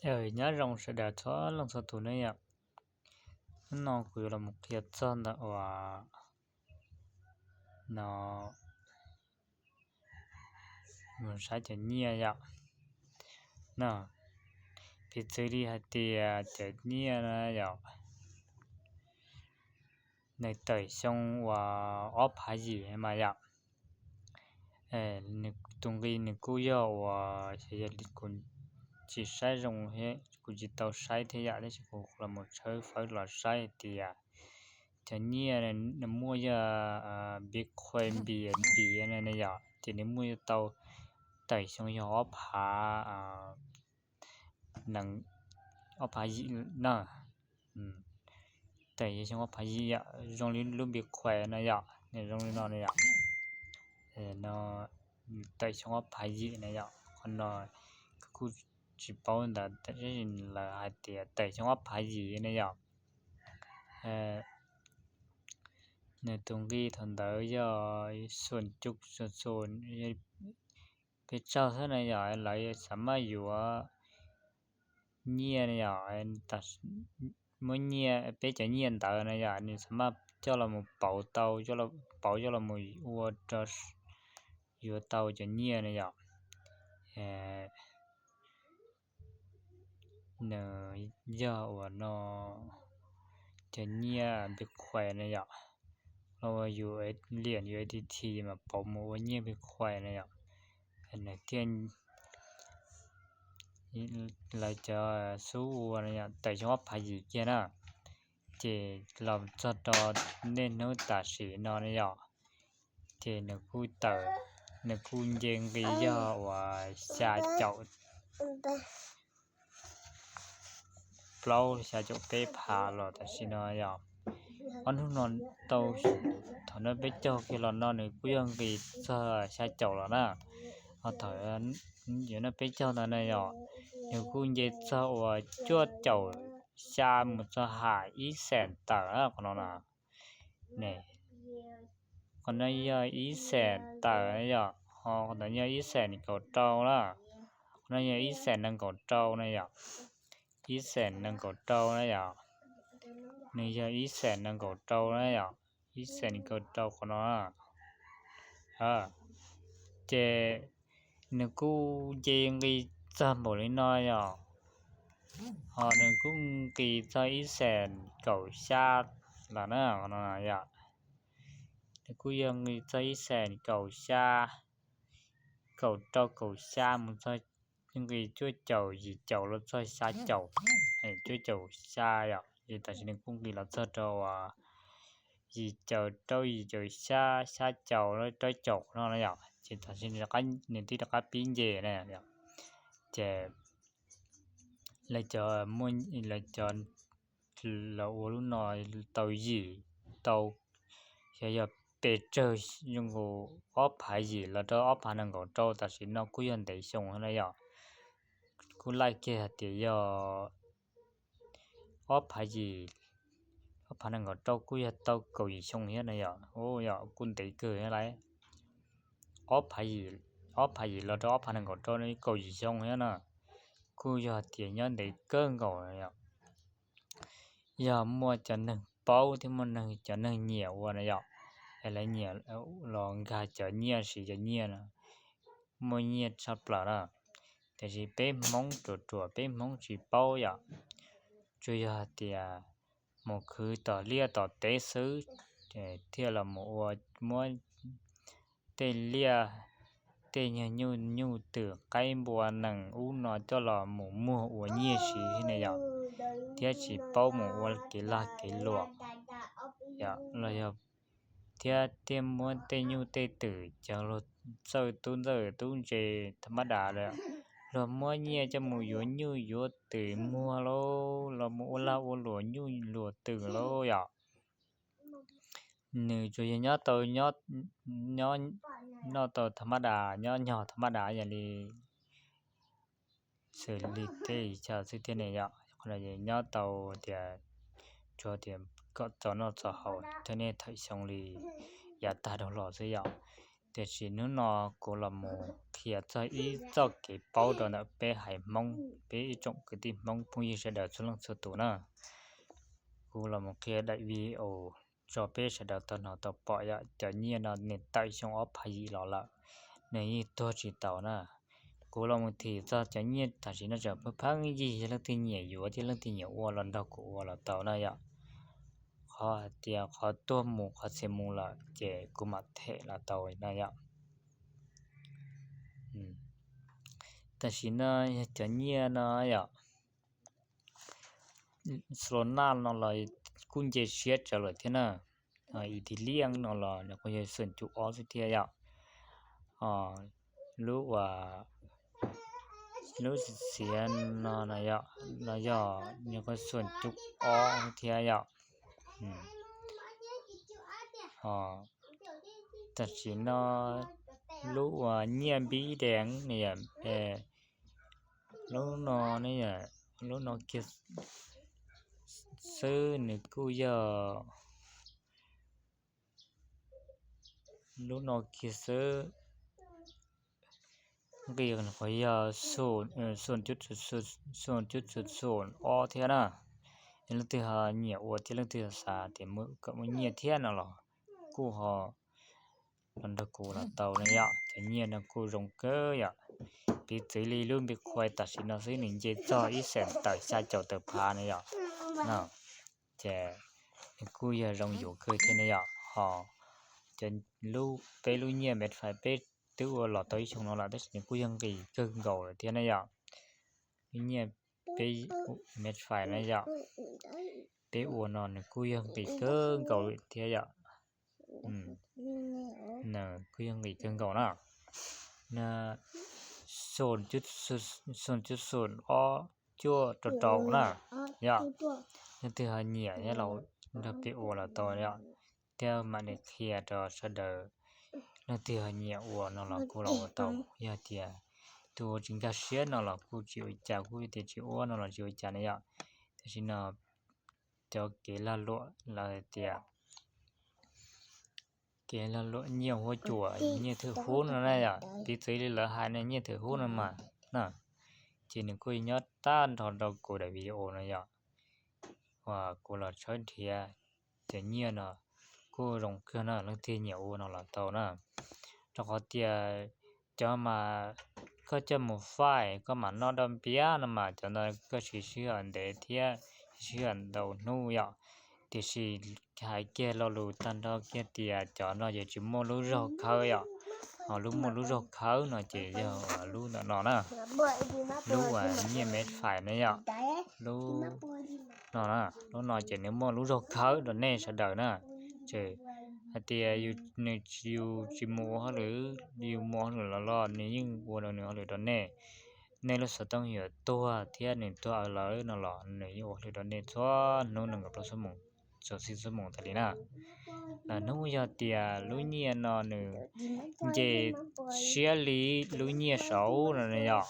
Nyob zoo sawv daws txhua leej txhua tus ne yom. Hnub no kuv yuav los qhia txog ntawm uas no mus saib cov nyiaj yom. No, piv txwv li hais tias cov nyiaj no yom, nws tawm xyoo uas ob phav yim mas yom. Tus nqi nws kuj yog uas xyov yog kuv tsis saib zoo, kuv tsis tau saib thiab yom, tab sis kuv los mus tshawb fawb los saib hais tias cov nyiaj nws muaj yog Bitcoin, Bitcoin yom, ces nws muaj yog tau tawm xyoo yog ob phav ob phav yim na. Tawm xyoo ob phav yim yom, zoo li lub Bitcoin no yom, nws zoo li no na yom. No tawm xyoo ob phav yim na yom, qhov no kuv kuj tsis paub ntawd, lawv hais tias tawm xyoo ob phav yim na yom. Nws tus nqi thaum ntawd yog xuam cub xuam xuam peb caug xwb na yom, lawv xav maj yuav nyiaj na yom, muab nyiaj, peb cov nyiaj ntawd na yom, nws xav maj coj los mus pauv tau, pauv coj los mus ua rau yuav tau cov nyiaj na yom. Nws yog uas no cov nyiaj Bitcoin na yom, los yus liam yus A T T mas pauv mus ua nyiaj Bitcoin na yom. Nws thiaj lawv cov xub ua tawm xyoo ob phav yim kiag na, ces los txog rau niaj hnub tam sim no na yom, ces nws kuj tawm, nws kuj nce nqi yog uas xya caum plaub xya caum peb phav los tam sim no yom. Ob hnub no tau, thaum no peb caug kiag los no nws kuj yog nqis txog xya caum los na. Ho thaum yuav no peb caug ntawd na yom, nws kuj nce txog uas cuaj caum xya mus txog hais ib xees tawm qhov no na. Qhov no yog ib xees tawm yom, ho qhov ntawd yog ib xees kaum rau na. Qhov no yog ib xees nees nkaum rau na yom, ib xees nees nkaum rau na yom. Nws yog ib xees nees nkaum rau na yom, ib xees nees nkaum rau qhov no. Ces nws kuj nce nqis txog npaum li no yom, ho nws kuj nqis txog ib xees kaum xya los na, qhov no yom. Nws kuj yog nqis txog ib xees kaum xya, kaum rau kaum xya mus txog nqis cuaj caum yim caum los txog xya caum, cuaj caum xya yom, ces tam sim nws kuj nqis los txog rau uas yim caum rau yim caum xya, xya caum rau caum no na yom, ces tam sim nws twb rov qab pib nce na. Ces lawv cov, lawv cov los ua lub no tau yim, tau, xyov yog pes tsawg, zoo nkaus ob phav yim los rau ob phav nees nkaum rau tam sim no kuj yog ntev xyoo na yom. Kuj laij kiag hais tias yog ob phav yim, ob phav nees nkaum rau kuj yog tau kaum yim xyoo thiab na yom. Yog kuj ntev kawg thiab lauj. Ob phav yim los rau ob phav nees nkaum rau no kaum yim xyoo thiab na, kuj yog tias nyob ntev kawg nkaus yom. Yog muaj cov neeg paub thiab muaj neeg, cov neeg nyiam ua na yom, es lawv nyiam los nkag cov nyiaj, siv cov nyiaj no, muaj nyiaj tshaj plaws na. Tiam sis peb Hmoob ruam ruam, peb Hmoob tsis paub yom, tsuas yog hais tias mus khwv tom liaj tom teb xwb, thiaj los mus ua, muab tej liaj, tej nyuag nyuj, nyuj twm qaib npua nees ub no coj los mus muag ua nyiaj siv thiab na yom, thiab tsis paub mus ua kev lag kev luam los yog, thiab thiaj muab tej nyuj tej twm cov luag txawj tub ntxawj tub ntse tham mab das lawm, luag muab nyiaj coj mus yuav nyuj yuav twm muag lauj, los mus ua lag ua luam nyuj luam twm lauj yom. Nws tsuas yog nyob tau, nyob, noj tau tham mab das, nyob nyog tham mab das yam li xws li tej chaw xwb thiab ne yom. Qhov no nyob tau tias tsuas tias kom txaus noj txaus haus thawj niaj thawj xyoo li yav tag dhau los xwb yom. Tiam sis hnub no kuv los mus qhia txog ib txoj kev paub rau ntawm peb haiv Hmoob, peb ib tsoom kwv tij Hmoob phooj ywg sawv daws txhua leej txhua tus na. Kuv los mus qhia daim video tso peb sawv daws tau hnov tau pom yom, cov nyiaj no nws tawm xyoo ob phav yim los lawm, nws yeej tuag tsis tau na. Kuv los mus thim txog cov nyiaj tam sim no tseem pheej pheej yig, yog leej twg nyiam yuav thiab leej twg nyiam ua los nrog kuv ua los tau na yom. Qhov hais tias qhov tuag mus qhov txhia mus lawm ces kuv mam them los tau na yom. Tam sim no yog cov nyiaj no yom, Solana no los kuj nce siab tsawv lawm thiab na. Ethereum no los nws kuj yog xoom cuv ob xwb thiab yom. Lub uas, lub xiav no no yog, no yog nws kuj xoom cuv ob thiab yom. Tam sim no lub uas nyiaj npib deev ne yom, lub no ne, lub no kiag xwb nws kuj yog, lub no kiag xwb nqis qhov yog xoom cuv xoom ob thiab na. Yog leej twg ho nyiam ua thiab leej twg xav tias kom muaj nyiaj thiab no los kuj ho los nrog kuv los tau na yom. Cov nyiaj no kuj zoo kawg yom. Piv txwv li lub Bitcoin tam sim no xwb nws nce txog ib xees tawm xya caum tawm phav na yom. Ces nws kuj yog zoo yuav kawg thiab ne yom. Ho cov, lub, peb lub nyiaj Meta peb twb ua los tau ib xyoo no lawm tab sis nws kuj yog nqis kawg nkaus lawm thiab ne yom. Lub nyiaj peb Meta na yom, peb ua no nws kuj yog nqis kawg nkaus lawm thiab yom. Nws kuj yog nqis kawg nkaus na. Xoom cuv xoom ob cuaj rau rau na yom. Leej twg ho nyiam thiab los nrog peb ua los tau yom. Thiab mam li qhia rau sawv daws, leej twg ho nyiam ua no los kuj los ua tau. Yog tias tus ua tsis nkag siab no los kuj tsis ua cas, kuj tias tsis ua no los tsis ua cas na yom. Tam sim no cov kev lag luam lawv tias kev lag luam nyiaj huab cua, nyiaj thwm hub no na yom, piv txwv li lawv hais no nyiaj thwm hub no mas na, ces nws kuj nyob tag nrho rau kuv daim video no yom, uas kuv los tshawb nrhiav cov nyiaj no kuj zoo kawg na, leej twg nyiam ua no los tau na. Rau qhov tias cov mas koj coj mus faij koj mam noj dab npiab no mas cov ntawd koj siv sij hawm ntev thiab siv sij hawm ntau hnub yom. Tiam sis hais kiag lo lus tag nrho kiag tias cov no yeej tsis muaj lub zog khawb yom. Ho lub muaj lub zog khawb no ces yog lub ntawm no na, lub uas nyiaj Meta na yom. Lub no, lub no ces nws muaj lub zog khawb rau nej sawv daws na. Ces hais tias nws, yus tsis mus ua hauj lwm, yus mus ua hauj lwm los los nws yeej ua rau nws hauj lwm rau nej. Nej lub xov tooj yuav tuag thiab nws tuag lawm no los nws yeej ua hauj lwm rau nej txhua hnub nees nkaum plaub xuab moos, txog txij xuab moos tas li na. Lwm hnub yog tias lub nyiaj no nws nce siab li lub nyiaj saud no yom,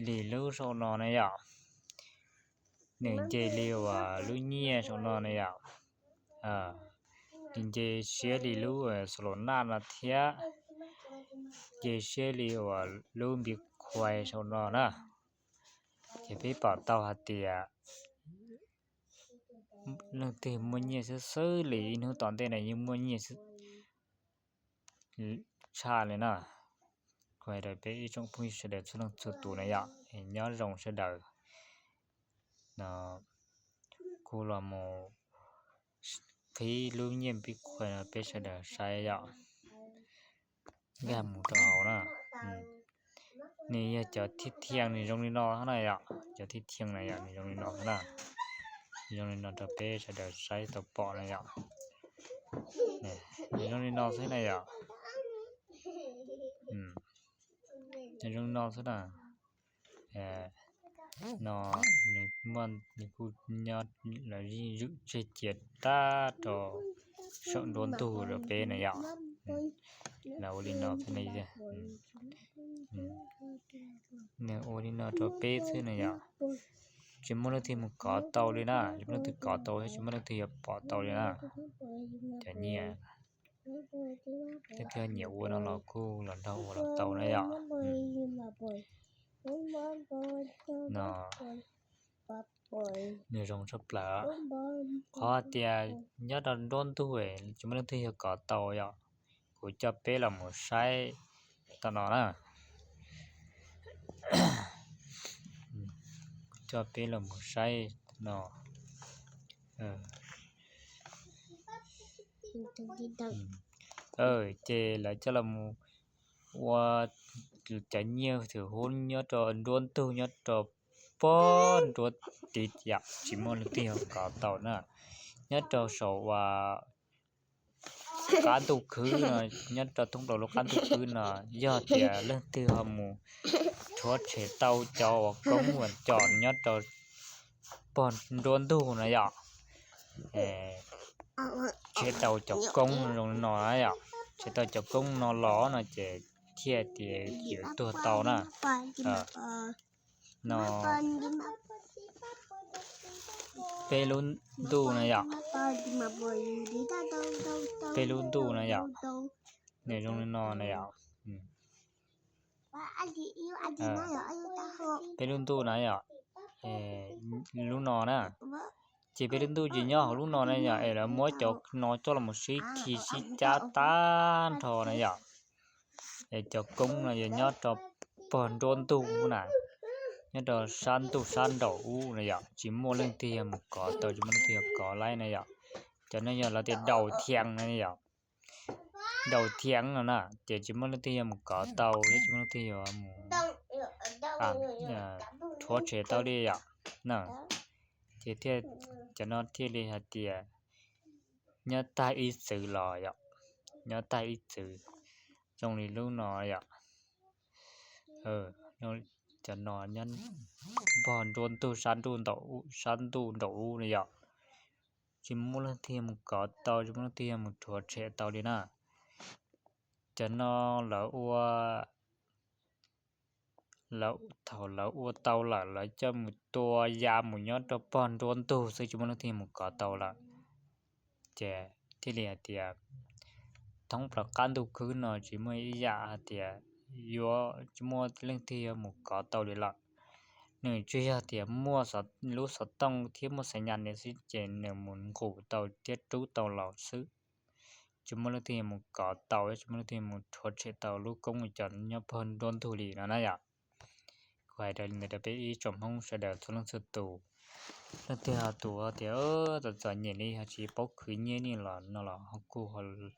li lub saum no na yom, nws nce li uas lub nyiaj saum no na yom, nws nce siab li lub Solana no thiab nce siab li uas lub Bitcoin saum no na, ces peb pom tau hais tias leej twg muaj nyiaj xwb xwb li ib hnub tom ntej no yeej muaj nyiaj tshaj li na. Kuv hais rau peb ib tsoom phooj ywg sawv daws txhua leej txhua tus na yom, nyob zoo sawv daws. No kuv los mus qhib lub nyiaj Bitcoin no peb sawv daws saib yom. Nkag mus rau hauv na. Nws yog cov thib thiaj nws zoo li no na yom, cov thib thiaj na yom, nws zoo li no xwb na. Nws zoo li no rau peb sawv daws saib tau pom na yom. Nws zoo li no xwb na yom. Nws zoo li no xwb na. No nws muaj, nws kuj nyob lawv yeej zwm tseg cia tag rau saum nruab ntug rau peb na yom. Lawv ua li no xwb na. Nws ua li no rau peb xwb na yom. Tsis muaj leej twg mus kov tau li na, tsis muaj leej twg kov tau thiab tsis muaj leej twg yuav pom tau li na. Cov nyiaj, thiab nyiam ua no los kuj los nrog ua los tau na yom. No, nws zoo tshaj plaws. Qhov tias nyob rau nruab ntug tsis muaj leej twg yog kov tau yom. Kuv coj peb los mus saib tom no na. Coj peb los mus saib no. Ces lawv coj los mus ua cov nyiaj thwm hub nyob rau nruab ntug nyob rau pog nruab tid yom, tsis muaj leej twg yog kov tau na. Nyob rau saum uas qab ntuj khwb no, nyob rau thoob plaws lub qab ntuj khwb no, yog tias leej twg ho mus rhuav tshem tau cov uas koob uas com nyob rau pog nruab ntug na yom, tshem tau cov koob zoo li no na yom, tshem tau cov koob no los no ces thiaj tias yuav tuag tau na. No, peb lub ntuj na yom, peb lub ntuj na yom, nws zoo li no na yom. Peb lub ntuj na yom, lub no na, ces peb lub ntuj ces nyob hauv lub no na yom, es lawv muab cov no coj los sib khi sib cab tag nrho na yom. Es cov koob no yog nyob rau pog nruab ntug na, nyob rau sab ntuj sab nraum ub na yom, tsis muaj leej twg yog mus kov tau, tsis muaj leej twg yog kov laib na yom. Cov no yog lawv tias daus thiab na yom, daus thiab no na, ces tsis muaj leej twg yog mus kov tau thiab tsis muaj leej twg yog mus rhuav tshem tau li yom. Ces thiaj, cov no thiaj li hais tias nyob tag ib txwm los yom, nyob tag ib txwm, zoo li lub no yom. Cov no nyob pog nruab ntug sab ntuj nraum ub na yom, tsis muaj leej twg yog mus kov tau, tsis muaj leej twg yog mus rhuav tshem tau li na. Cov no lawv ua, thaum lawv ua tau lawm lawv coj mus tua ya mus nyob rau pog nruab ntug xwb tsis muaj leej twg yog mus kov tau lawm. Ces thiaj li hais tias thoob plaws qab ntuj khwb no tsis muaj ib yam hais tias yuav tsis muaj leej twg yuav mus kov tau li lawm. Nws tsuas yog tias muaj lub xov tooj thiab muaj xaiv nyas niam xwb ces nws mus nqus tau thiab rub tau los xwb. Tsis muaj leej twg yuav mus kov tau, tsis muaj leej twg yuav mus rhuav tshem tau lub koob cov nyob pog nruab ntug li no na yom. Kuv hais raws li ntawd rau peb ib tsoom Hmoob sawv daws txhua leej txhua tus. Leej twg ho tus tias txom txom nyem li ho tsis paub khwv nyiaj li los no los ho kuj los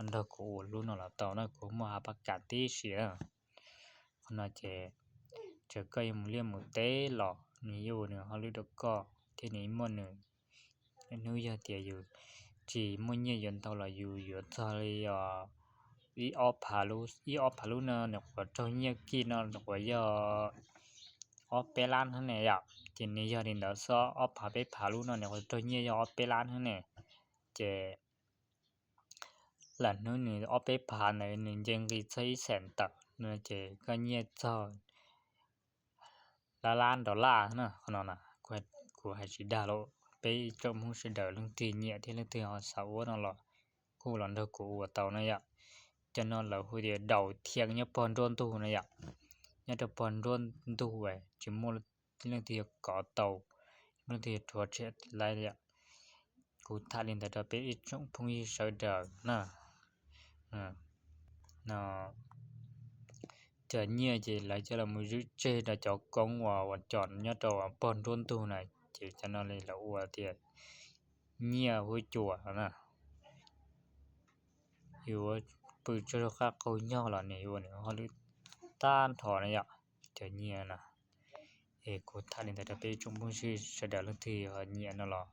nrog kuv ua lub no los tau na, kuv muaj hab pab kam tib si na. Qhov no ces txawm koj yuav mus liaj mus teb los nws yuav ua nws hauj lwm rau koj thiab nws muaj nws hnub, yog tias yus tsis muaj nyiaj yuav ntau los yus yuav txog li os ib ob phav lub, ib ob phav lub no nws quav raug nyiaj kij no nws quav yog ob peb lab hnub ne yom. Ces nws yog li ntawd xwb, ob phav peb phav lub no nws quav raug nyiaj yog ob peb lab hnub ne. Ces lam hnub nws ob peb phav ntawd nws nce nqi txog ib xees tawm no ces koj nyiaj txog lab lab nrov laj na. Qhov no kuv hais tsis dag los peb tsoom Hmoob sawv daws leej twg nyiam thiab leej twg ho xav ua no los kuj los nrog kuv ua tau na yom. Cov no lawv hu tias daus thiab nyob pog nruab ntug na yom. Nyob rau pog nruab ntug tsis muaj leej twg yuav kov tau, tsis muaj leej twg yuav rhuav tshem laib yom. Kuv tham li ntawd rau peb ib tsoom phooj ywg sawv daws na. No, cov nyiaj ces lawv coj los zwm tseg rau cov koob uas uas com nyob rau pog nruab ntug na, ces cov no li lawv ua tias nyiaj huab cua no na. Yuav pw tsaug zog qab qaug nyog los nws yuav ua nws hauj lwm tag nrho na yom. Cov nyiaj no es kuv tham li ntawd rau peb tsoom phooj ywg sawv daws leej twg ho nyiam no los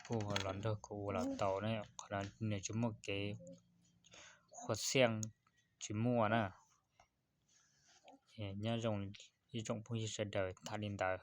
kuj los nrog kuv ua los tau na. Qhov no nws tsis muaj kev khuav xiaj, tsis muaj na. Nyob zoo ib tsoom phooj ywg sawv daws, tham li ntawd.